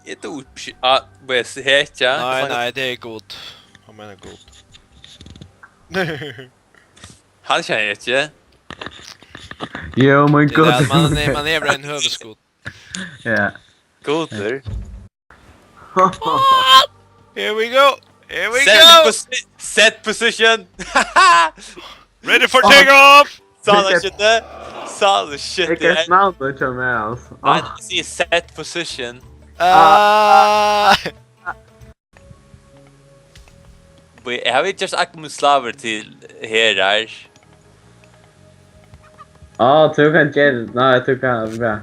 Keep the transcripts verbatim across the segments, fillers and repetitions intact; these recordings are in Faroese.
Eg dugi ikki at vesa hetja. Nei, nei, tað er gott. Hann meina gott. Hann kennir ikki. Yo, my God. Man, man hevur ein høvuðsskot. Ja. Godur. Here we go. Here we go. Set position. Ready for takeoff. Sala shit. Sala shit. Eg kann snart ikki meir, altso. Nei, eg sigi set position. Ah. Eg havi gjørt allar mínar slavur til herar. Á, tú kann gera, nei, tú kann, bra.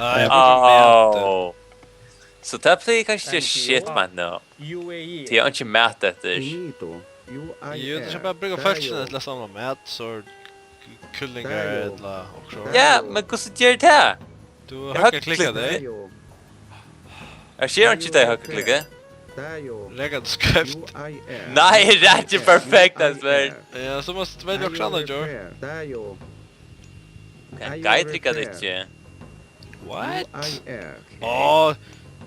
Á, eg brúki mat. Á. So tað blívur kanska ikki shit, man, nú. Tí eg havi ikki mat eftir. Jú, tú skalt bara brúka fólkini til at samla mat, so kyllingar ella okkurt. Ja, men hvussu ger tað? Tú høgraklikkar teg. Eg sé ikki tey høgraklikka. Raka teg skeivt. Nei, eg raki perfekt, altso. Ja, so mást tú velja okkurt annað, Joe. Kann geitrika teg ikki. What? Á,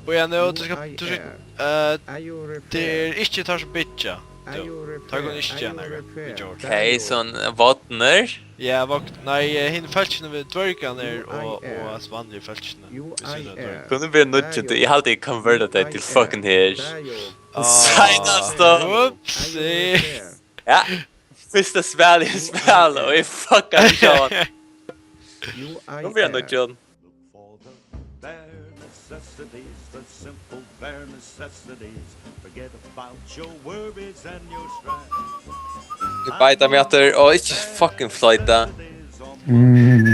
bíða nú, tú skalt, tú skalt, eh, tað er ikki teir sum byggja. Tú, teir kunnu ikki gera nakað við Joe. Tey sum vognar? Ja, vogn-, nei, eh, hini fólkini við dvørgarnir og, og at vanligu fólkini. Vit sita dvørg. Kunnu vit nýggja tey? Eg haldi, eg konverta tey til fucking her. Á, seinasta. Upsi. Ja. Fyrsta spæl eg spæli, og eg fucka við John. Nú verður hann nýggjan. Bare necessities, the simple bare necessities. Forget about your worries and your strife. Eg beiti meg aftur, og ikki fucking floyta. Mm.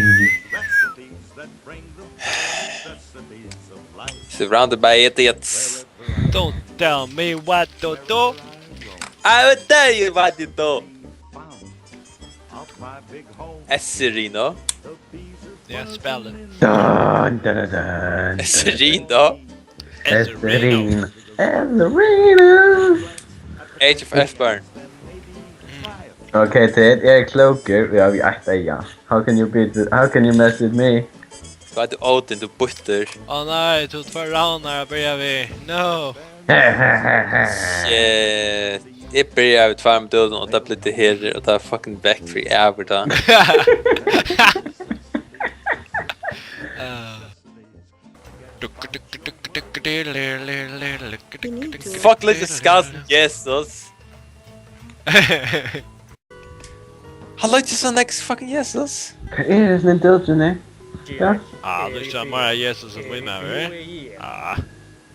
Recipes that bring the necessities of life. Surrounded by idiots. Don't tell me what to do. I will tell you what to do. Esirino. Ja, spæl tað. Dun, dun, dun, dun. Esirino. Esirino. Esirino. Age of Esbern. Ok, Ted, eg eri klókur, og eg havi eitt eyga. How can you beat it? How can you mess with me? Hvat er Odin, tú býttur? Á nei, tú tvær ravnar at byrja við. No. Shit. Eg byrjaði við tveimum døgum, og tað bleiv tað her, og tað er fucking back free ever, tá. Ah. Fuck, look at Scott Jesus. Hann leiddi so nógv fucking Jesus. Hvat er hesin dúgvin her? Ja. Ah, tú ert meira Jesus enn mín maður, eh? Ah.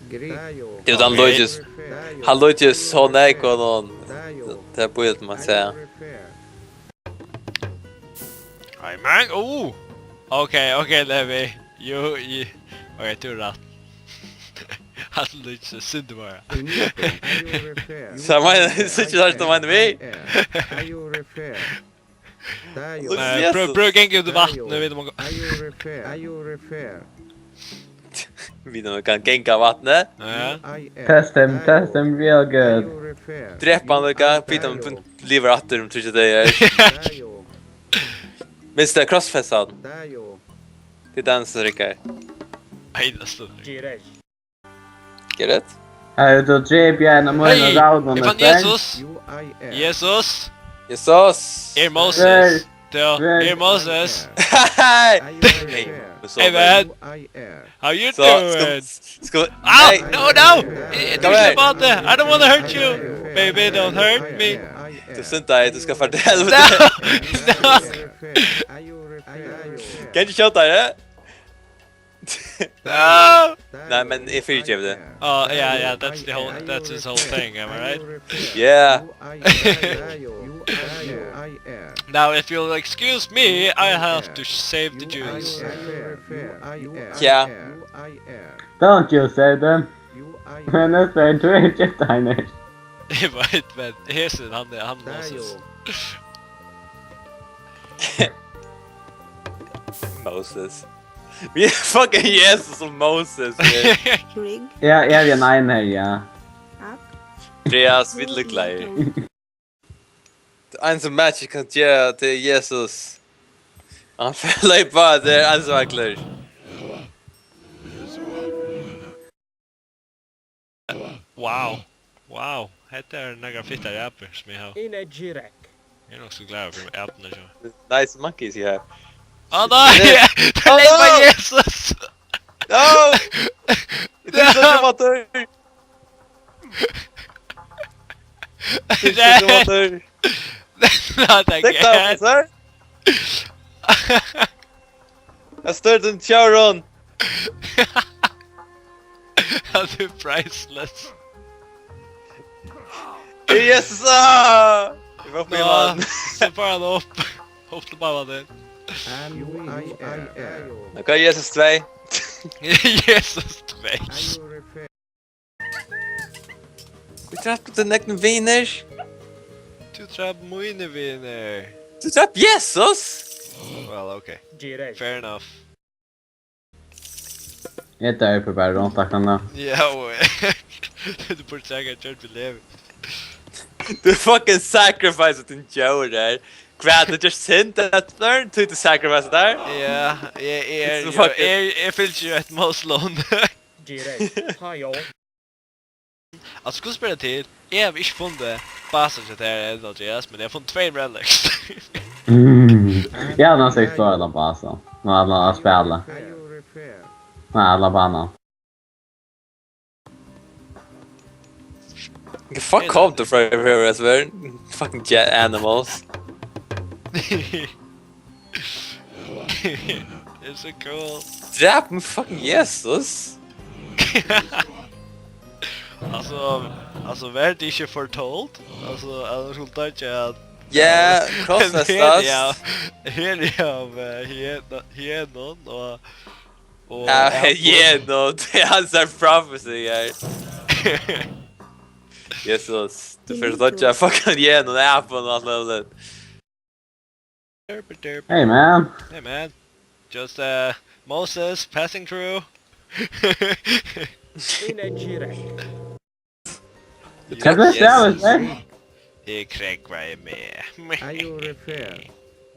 Tú, hann leiddi, hann leiddi so nógv, og hann, tað er bara, man sigur. Hey, man. Oh! Ok, ok, Levi. Jú, jú. Ok, tú hevur rætt. Hann líkist sindur meira. So, meinar, síggja tú, hvat eg meini við? Nei, prøv, prøv at ganga út í vatnið, vit mugu. Vit mugu ganga í vatnið. Ja. Test him, test him real good. Drep hann líka, vit mugu blíva aftur um tríggjar dagar. Minst tað er krossfest hann. Tað er tann sum riggar. Nei, tað stóð. Get it? Hey, tú drep eg ein av mínum ravnum, eg fann Jesus. Jesus. Jesus. Er Moses. Hey. Tú, er Moses. Hey. Hey, man. How you doing? Skal, skal, ah, hey. No, no! It, it was about that. I don't want to hurt you. Baby, don't hurt me. Tú syndaði, tú skalt fara til helviti. No! No! Kann eg ikki skjóta teg? Ah! Nei, men eg fyrigevi teg. Oh, yeah, yeah, that's the whole, that's his whole thing, am I right? Yeah. Now, if you'll excuse me, I have to save the Jews. Yeah. Don't you save them. Men that's the Egypt Diner. Eg veit, men hesin, hann er, hann Moses. Moses. Vi er fucking Jesus og Moses. Rig. Ja, jeg er en ene her, ja. Andreas, vit lukka. Ein sum Magic kann gera til Jesus. Hann fer at leypa, tað er ein sum er klár. Wow. Wow. Hetta er nakrar fittar apur sum eg havi. Ine Jirek. Eg er nokk so glaður fyri apurnar hjá. Nice monkeys you have. Á nei! Tað leypa Jesus! No! It is such a matter. It is such a matter. Not Take down, again! Sir. A certain Charon. Hann er priceless. Yes, ah! Eg var på Nå, hann. so fær hann upp. Upp til mamma din. Nå, hvat er Jesus tvey? Jesus tvey. Tú drap dine egne venner. Tú drap mine venner. Tú drap Jesus! Well, okay. Jirek. Fair enough. Jeg dør på bare rundt akkurat nå. Ja, og du burde sikkert gjort vi lever. Du fucking sacrifice din djór der. Hvat, det er synd at learn to the sacrifice der? Ja, jeg, jeg, It's jeg, fucking- jeg, jeg føler ikke et Moslon. Jirek. Hayo. Altså, hva spør jeg til? Jeg har ikke funnet basen til det her ennå, Andreas, men jeg har funnet två relics. Mm. Ja, den har sett på alla basen. Nå er den å spille. Nå er alla banen. Fuck off the Freddy Freddy as well. Fucking jet animals. It's so cool. Drap meg fucking Jesus. Altså, altså, var det ikke fortalt? Altså, at han skulle ta ikke at Ja, krossfestast. Her er av, eh, hyena, hyenon og, og Ja, apor. yeah, no, det er hans prophecy her. Jesus, du får dodge fucking yeah, no, det er på noe annet. Hey, man. Hey, man. Just, uh, Moses passing through. Ine Jirek. Hva ble det av det? Jeg krekk meg med. Ayo refer.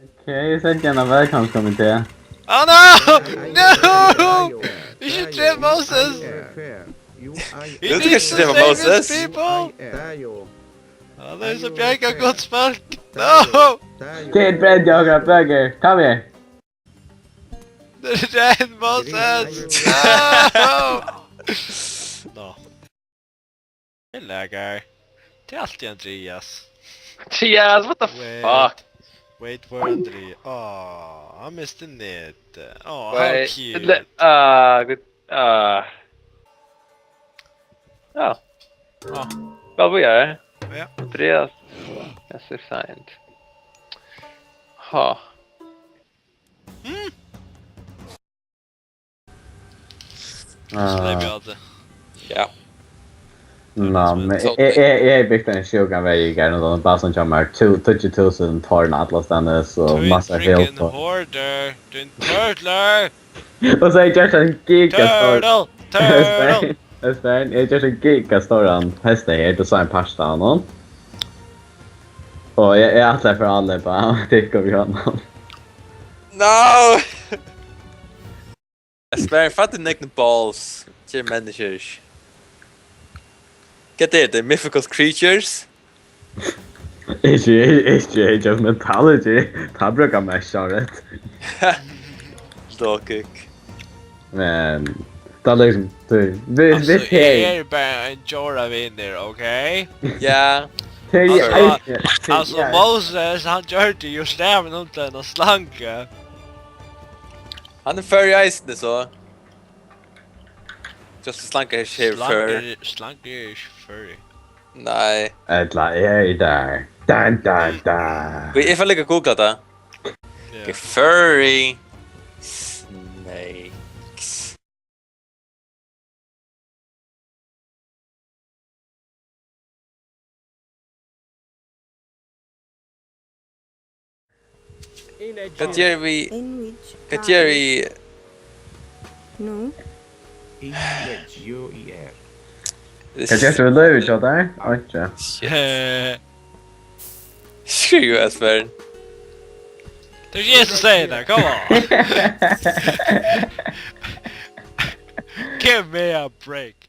Ok, jeg sendte en av velkomstkomité. Oh no! No! You should dream Moses! Du skal ikke drepe Moses. People! Ayo. Ja, det er så bjerga godt spilt! No! Kid Brand, jeg har bøker. Kom igjen. Dream Moses! No! No. Det lagar. Det er alltid Andreas. Andreas, what the Wait. Fuck? Wait for Andreas. Oh, I missed the net. Oh, how Wait. cute. Le- Uh, good. Uh. Oh. Oh. Well, we are. Ja. Andreas. Yes, we're signed. Ha. Sleip eg av det. Ja. Nå, men jeg, jeg, jeg, jeg bygde en sjukan vei i gang, og den basen kommer to, tjúgu túsund tårn atlas denne, så Du er en masse freaking health og hoarder. Du er en turtler. Og så har jeg gjort en gigastor Turtle! Turtle! Øystein, Øystein, jeg har gjort en gigastor hest her, du sa en pasta av noen. Og jeg, jeg atler for alle på, det går vi an. No! Jeg spør, fatt dine egne balls. Ikke mennesker. Hva er det? Mythical creatures? Ikke, ikke Age of Mythology. Da bruker man ikke rett. Dokuk. Men, det er liksom, du, vi, Altså, vi, jeg er bare en Jorah vinner, ok? Ja. Til Altså, Age, til Altså, Moses, han gjør det jo stemmen om til en slange. Han er før i eisen, så. Just slanga er ikki furry. Slangur, slangur er ikki furry. Nei. Ella er í dag. Dan, dan, dan. Eg fari líka at googla tað. Ja. Furry snakes. Hvat gera vit? Hvat gera vit? Nú. Hvat gert tú við lívið hjá tær? Einki. Skriv, Esbern. Tað er Jesus sum sigur tað, come on. Give me a break.